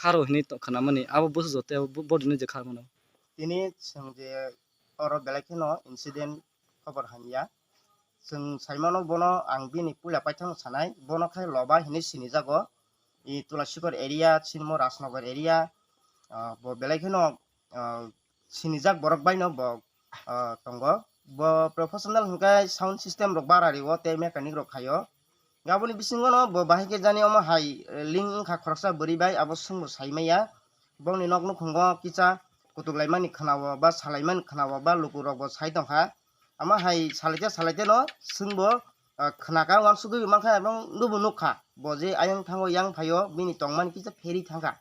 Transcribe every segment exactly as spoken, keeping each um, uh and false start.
Kharo hinwi to-, khnamani, abo busu joto, bo-, body no je kharmano. Tini chwng je oro belai kheno incident khobor hamya. Chwng saimano bono ang bini puila paithakno sanai, bono khe Loba hinwi sinijago. I Tulashikor area, Sinmo Rajnagar area, ah, bo belai kheno, ah, sinijak borok baino bo, ah, tongo. Bo professional hwnkhe sound system rok bara rio tei mechanic rok khaio. Aboni bisingo no bo bahai khe jani omo hai, eh, link wngkha khoroksa bwrwi bai, abo swngbo sai maya. Bongni nok nukhungo kisa kutuk laimani khwnao ba salaimani khwnao ba lukurokbo sai tongkha. Ama hai salaite salaite no swngbo, ah, khnaka, uansugwi mankha, ebong nubo nukha bo je ayang thango, yang phaio, bini tongmani kisa pheri thangkha.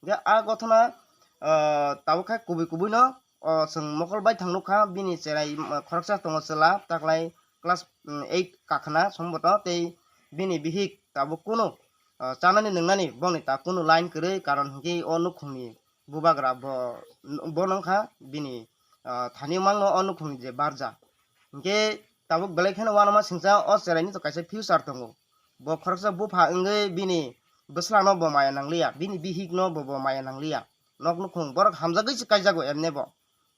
Hingke a gothona, ah, tabuk khe kubui kubui no, o, chwng mokol bai thang nukha, bini cherai, mm, khoroksa tongo chwla, taklai class, mm, eight kakhwna somboto, tei bini bihik tabuk kunu, ah, chanani nwngnani bongni ta kunu line kwrwi, karon hwnkhe o nukhungni bubagra bo, bo nungkha bini, ah, thani mangno o nukhungni je barja. Hingke tabuk belai kheno uanama singcha o cheraini to kaisa future tongo. Bo khoroksa bupha wngwi bini bwslano bo maya nangliya, bini bihikno bo, bo maya nangliya. Nok nukhung borok hamjagwi se kaijago emne bo.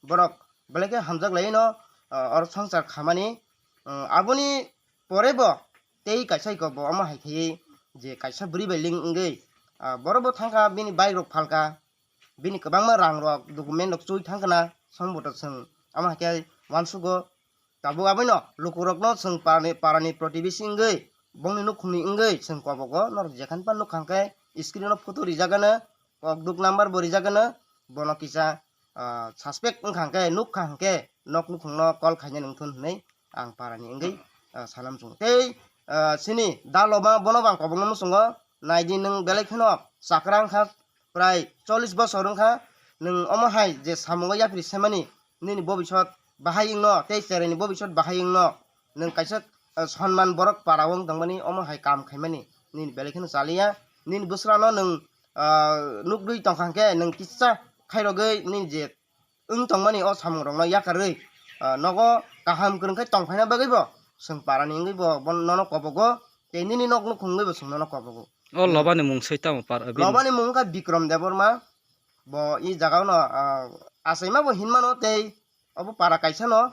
Borok belai khe hamjak laino, ah, oro swngchar khamani, ah, aboni pore bo tei kaisa iko bo omo hai khaiwi je kaisa bwrwi bai link wngwi, ah, borok bo thangkha bini bike rok phalka. Bini kwbangma rang rok, document rok chui thang khna, songboto chwng amo hai khe uansugo. Tabuk aboino lukurokno chwng parani, parani protibesi wngwi, bongni nukhungni wngwi chwng kobogo. Norok jekhani phano nukha hwnkhe screen o photo rijak gana, kok duk number bo rijak gana, bono kisa, ah, suspect wngkha hwnkhe, nukha hwnkhe nok nukhungno call khaina nangthun hwnwi ang parani wngwi, ah, sana muchungo. Tei, ah, chini da Loba bono bo ang kobokno muchungo, naidi nwng belai kheno chakra wngkha, prai chollish bosor wngkha, nwng omo hai je samungo yapri semani, nini bobisot bahai wngno, tei cheraini bobisot bahai wngno, nwng kaisa, ah, sonman borok para o wng tongmani, omo hai kam khaimani, nini belai kheno chaliya, nini bwsrano nwng, ah, nukgwi tongkha hwnkhe, nwng kisa khairogwi nini je wng tongmani o samungrokno yakarwi, ah, nogo kaham kwrwng khe tongphaina bagwi bo chwng parani wngwi bo, bo nono kobogo, tei nini nok nukhung wngwi bo chwng nono kobogo. O Lobani mung soi tamo par, abini? Lobani mung wngkha Bikrom Debbarma. Bo i jagao no, ah, achaima bo hinmano tei obo para kaisa no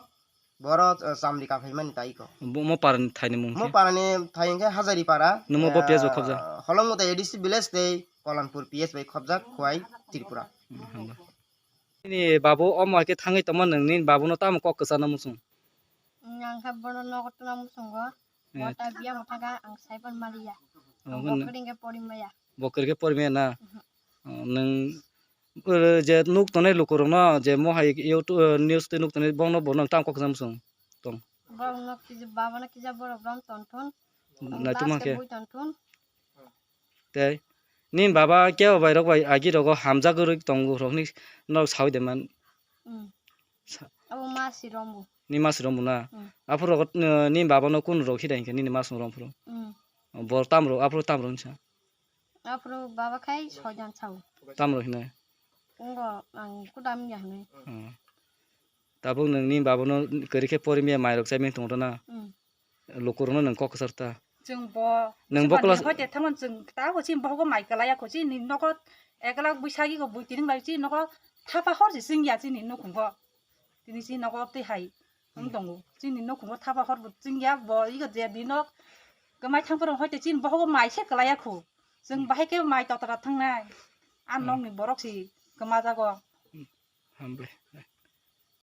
boro, ah, chamri kaphaimani tai ko. Bo mo parani thaini mung khe? Mo parani thai hwnkhe Hazari para. Nwng bo P S bai khobjak? Ah, Holongmuta A D C village tei Kolanpur P S bai khobjak, Khowai, Tripura. Hmm, hambai. Nini babu omo hai khe thangwi tongma nwng nini babuno tamo kok kwchana muchung? Ang khe bono nogo tuna muchungo. Eh. Bo ta biya mwthangkha ang saipan maliya. Oh, ang bo kwrwngkhe porimaya. Bo kwrwngkhe porimaya na? Mhm. Oh, nwng, eh, je nuk tongnai lukurokno je mo hai YouTube, eh, news twi nuk tongnai bongno bo nwng tamo kok kwchana muchung tong? Borokno kisa, babono kisa borok rom tonthun. Naitukma khe. Bui tonthun. Tei nini baba kebo bai rok bai agi rogo hamjak rwk tongo rok ni nok sawi de man. Hmm. Sa- Abo ma si rombo. Ni ma si rombo na? Hmm. Aphuru rogo, eh, nini baba no kun rok hidai hwnkhe nini ma song rom phuru? Hmm. Bor tam rok, aphuru tam rok hinsa? Aphuru baba khai soijan sao. Tam rok hinai? Wngbo ang kudam ya hinwi. Hmm. Tabuk nwng nini baba no kwrwi khe porimya mai rok chai meng tongo na? Hmm. Lukurokno nwng kok kwchar ta. Chwng bo nwng bo class hoite thangmani chwng ta ko chini bohogo mai kwlaiya ko chini nogo ek lakh bwsagi ko bui tini bai chini nogo thapa hor se chwngya chini nukhungo. Tini chini nogo tei hai wng tongo. Chini nukhungo thapa hor bo chwngya bo ego je di nok kwmai thang phuru hoite chini bohogo mai se kwlaiya kho. Chwng bahai khe mai totra thangnai. A nokni borok se kwmajago. Hambai.